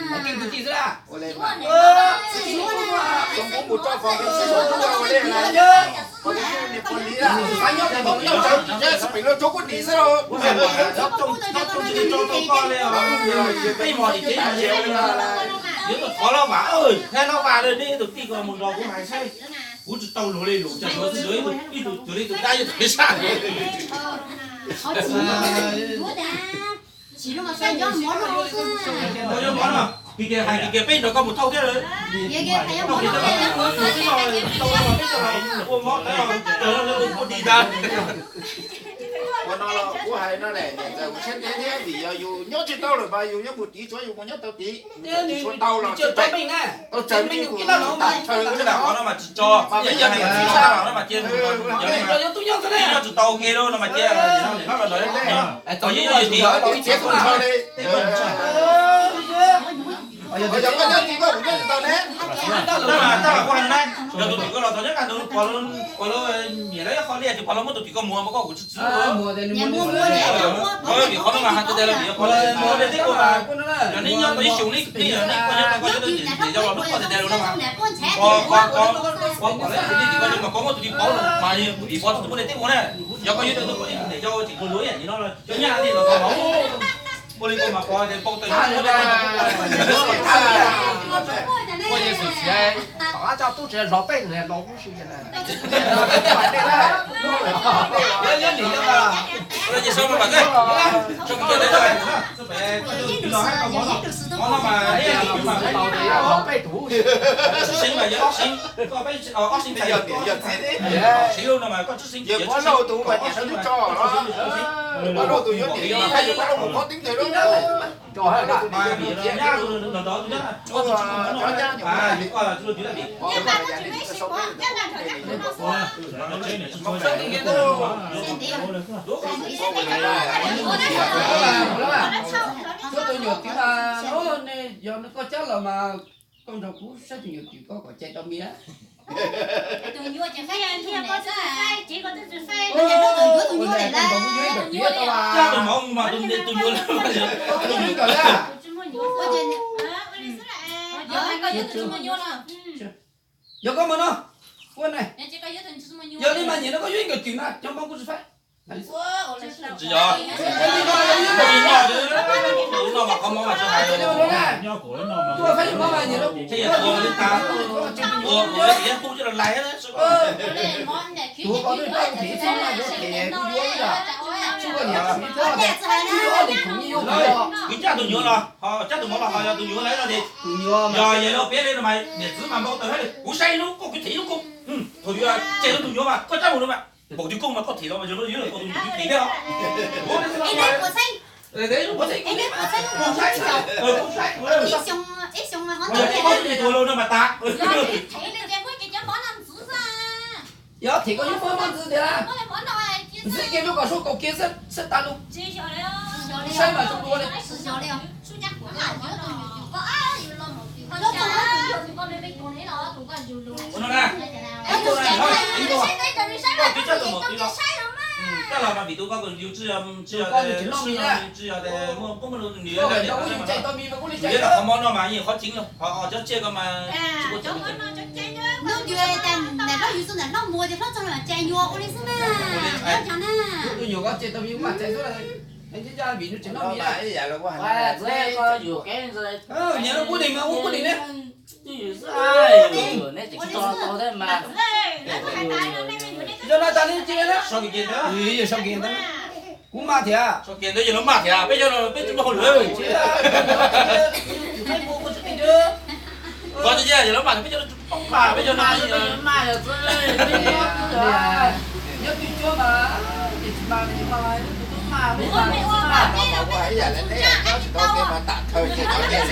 Kwv tij xwb la. Ua li mas, zoo kuv mus tso fo, ua li na. Ua li na, poj niam, xav nyob pem Lauj Tsoob kuj dim xwb lauj. Peb mos dim ces yuav tuaj thov Lauj Vam, Lauj Vam, nej tus tij ko mus nrog kuv hais saib. Kuv tsis tau luag li, luag tsis luag xwb, ib tug cuag li tus dab yuav tawm sab. Mov, mov, kis kiag hais kis kiag peb nrog koj mus thauj thiab lawm. Ua mov, ua di tas. Qhov no los kuv hais no ne, niam ntxawm kuv siab ntev thiab vim yog yus nyob tsis tau lawm mas yus nyob mus tid tsuav yus mus nyob tau tid, tsis tshua tau los tsis pem, tau tsawg me nyuam kiag no mas tsis tshua tau no mas tsis tso, mas yog niam txiv tshua tau no mas cia, yog tub nyob tsis tau ke no mas cia, no los no, thaum yus yog niam txiv tshua li. Yog koj nyob tim koj kuv nyob tim tau ne. Tab mas tab mas kuv hais no na, yog tus tim koj los txog nyob qab ntawd pog lawv, pog lawv niam lawv qhov liaj ces pog lawv muab tus tim koj muag mas koj kuv tsis txwv. Koj vim qhov no mas hais tias lawv vim pog lawv muag li teb kuv mas, yog nej nyob tau ib xyoos nej, nej yog nej koj nyob tau koj nyob tau niam yau los hlub koj tiag tiag los no mas, pog, pog, pog, pog lawv tim nej tim koj mas koj muab tus tim pov los mas tus tim pov tsis muaj li teb kuv na. Yog koj yuav tau tus pov niam yau tsis khuv luav yam li no los cov nyab li los tau mas ua li koj mas pov tias npau taws. Tom qab tso tub tsev zov peb los kuv si. Zov peb tus. Yog pov lauj tus mas niam no twb tso los, pov lauj tus yuav niam yog pov lauj mus pov teeb ntawd lauj. Saib tus nyuam twm mas, yog koj cab los mas koj nrog kuv saib tus nyuam twm koj kom cais tau me. Tus nyuam ces faib, tus nyuam ces faib, tus nyuam ces faib. Tus nyuam ces faib, tus nyuam ces faib. Tus nyuam ces faib, tus nyuam ces faib. Yog koj mus no, yog li mas niam no koj yuav ib nkawm twm mas cov npau kuv tsis faib. Tsis yog, no mas qhov mob mas tsis hais, ua faib mob mas niam no, ua li tas, ua ua li tas hu coj los lais. Tus ko twb pab kuv them ib txhiab mas yuav them kuv yuav ib yam, tsis koj niam tsis txhob, tsis ob li khum nyiaj yuav kuv. Kuv cab tus nyuam los ho cab tus mov los ho yog tus nyuam lawm no ces tus nyuam yog yog lawv peb li no mas niam txiv mas npau taws thiab li. Kuv saib ib lub koj kuv them ib lub koj, thaum yus tseg rau tus nyuam mas koj cab mus no mas npaum twg koj mas koj them los mas yog lub yus los tus nyuam twm them thiab os. Tus no mas yog them koj yub mab mab ntxwv tiag, ntxwv kiag lub kom suab kaus kiag xwb tas lus, saib mas zoo dua li. Ua no na, koj twb coj tus mos tib los, coj los mas vim tus koj yus tsis yog, tsis yog, tsis yog tias muaj koob muaj loo nws yog, yus yog los qhov mob no mas yeej qhov tseeb los qhov cov tsiaj ko mas tsis ua tseeb. Tus nyuam ko tsiaj tau me kuv maj txais xwb, vim nws tsis noj me. Nyias lub kub nim mas ua kub nim ne. Yog no tas li cia li na. Sau kiag ntawd, kuv maj thiab. Sau kiag ntawd yog lawv maj thiab, peb cov no peb tsis muaj hauj lwm. Koj tsis yog lawv maj, peb cov no tsis poob maj, peb cov no maj yog xwb. Nyob twj cuab mas, ces tsis maj li mas, tus tub maj, peb maj xwb mas. Ib yam li neb tsis tau tias mas tam thawj ces tau tias